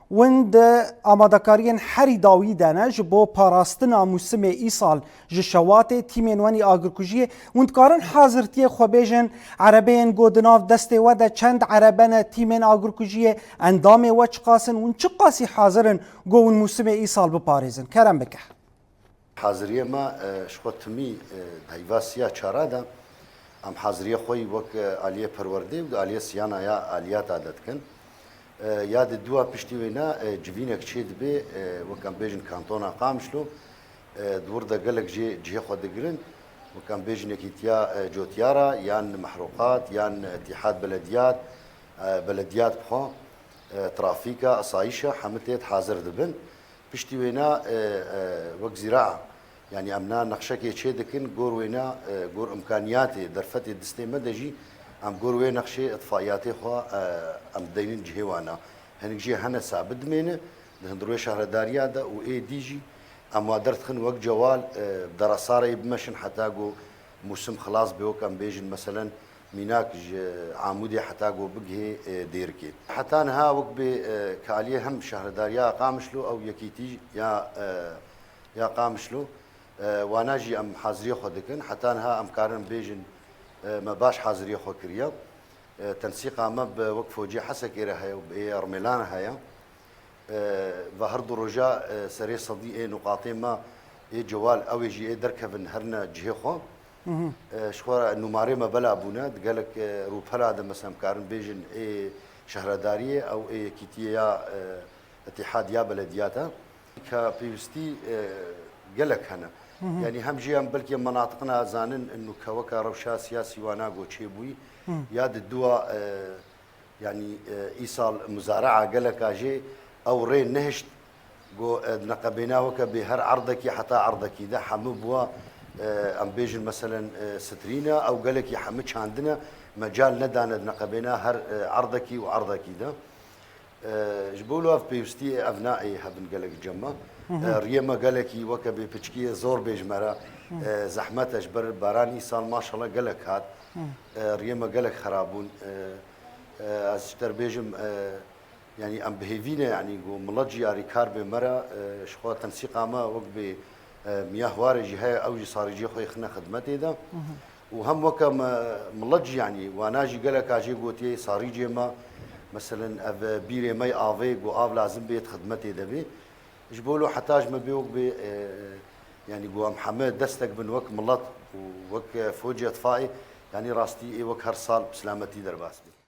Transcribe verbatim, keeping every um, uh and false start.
Win di amadekariyên herî dawî de ne ji bo parastina mûsimê îsal ji şewatê tîmên wenî agirkujiyê. Win dikarin hazirtiyê xwe bêjin, erebeyên ku di nav destê we de çend erebe ne tîmên agirkujiyê, endamê we çiqas in, win çiqasî hazir in ku win mûsimê îsal biparêzin? Kerem bike. Haziriyê me, e, ji xwe timî, e, di heyva siya çara de, em haziriyê xwe yî wek, e, aliyê perwerdê û di aliyê siyana ya aliyata de dikin. E, ya di dua piştî wêna, e, civînek çê dibe, e, wek em bêjin kantona Qamişlo, e, di wir de gelek jê cihê xwe digirin, wek em bêjin Yekîtiya, e, Cotyara, yan Mehrûqat, yan Îtîhad Belediyat, e, Belediyat bi xwe, e, Trafîka, Asayîşa, hemî têt hazir dibin. Piştî wêna, e, e, wek zîraa, yanî em na nexşekê çê dikin, gor wêna, e, gor imkaniyatê, derfetê distê me de jî em gor wê nexşê itfaiyatê xwe, e, em deynin cihê wana. Hinek jê hene sabit dimêne di hundirwê şehredariya de û ê dî jî em wa derdixin wek cewal, e, derasareyê bimeşin heta ku mûsim xilas be, wek em bêjin, meselen, mînak ji Amûdê heta ku bigihê, e, Dêrikê. Heta niha wek bê, e, kaliyê hem şehredariya Qamişlo ew yekîtî ya, e, ya Qamişlo, e, wana jî em haziriyê xwe dikin. Heta niha em karin bêjin, e, me baş haziriyê xwe kiriye. E, tensîqa me bi wek focê Hesekê re heye û bi ê Rmêlan re heye. E, ve her du roja, e, serê sedî ê nuqatê me ê cewal ew ê jî ê derkevin herine cihê xwe. E, ji xwe nûmarê me bela bûne, di gelek, e, rûpela de, mesela, em karin bêjin ê şehredariyê ew ê yekîtiyê ya, e, Îtîhad ya Belediyata. Ke pêwîstî, e, gelek hene. Yanî hem jî em belkî menatiqina zanin, inu ke weke rewşa siyasî wana go çêbûyî, ya di dua, e, Yanî, e, îsal muzaraa geleka jê ew rê nehişt, go, e, di neqebêna weke bê her erdekî heta erdekî de hemû bûa, e, em bêjin, meselen, e, sitrîne, ew gelekî hemû çandine, mecal nedane di neqebêna her, e, erdekî û erdekî de. E, ji bo wilo ev pêwistiyê ev na ê hebin gelek cem me. E, riyê me gelekî weke bê piçkiyê zor bê ji me re, e, zehmet e, ji ber baran îsal maşallah gelek hat. E, riyê me gelek xerab bûn. E, e, ez ji te re bêjim, e, yanî em bi hêvî ne, yanî ku milet jî arîkar bê me re, e, ji xwe tensîqa me wek bê, e, Miya Hwarê jî heye, ew jî sarîciyê xwe yê xine xidmetê de. Û hem weke me, milet jî, yanî wana jî geleka jê gotiye sarîcê me, meselen ev bîrê me yê avê ku av lazim bê yê xidmetê de bê. Ji bo lo heta ji me bê wek bê, e, yanî ku em heme destek bin wek milet û wek, e, focê itfaê, yanî rastî ê wek her sal bi silametî derbas bin.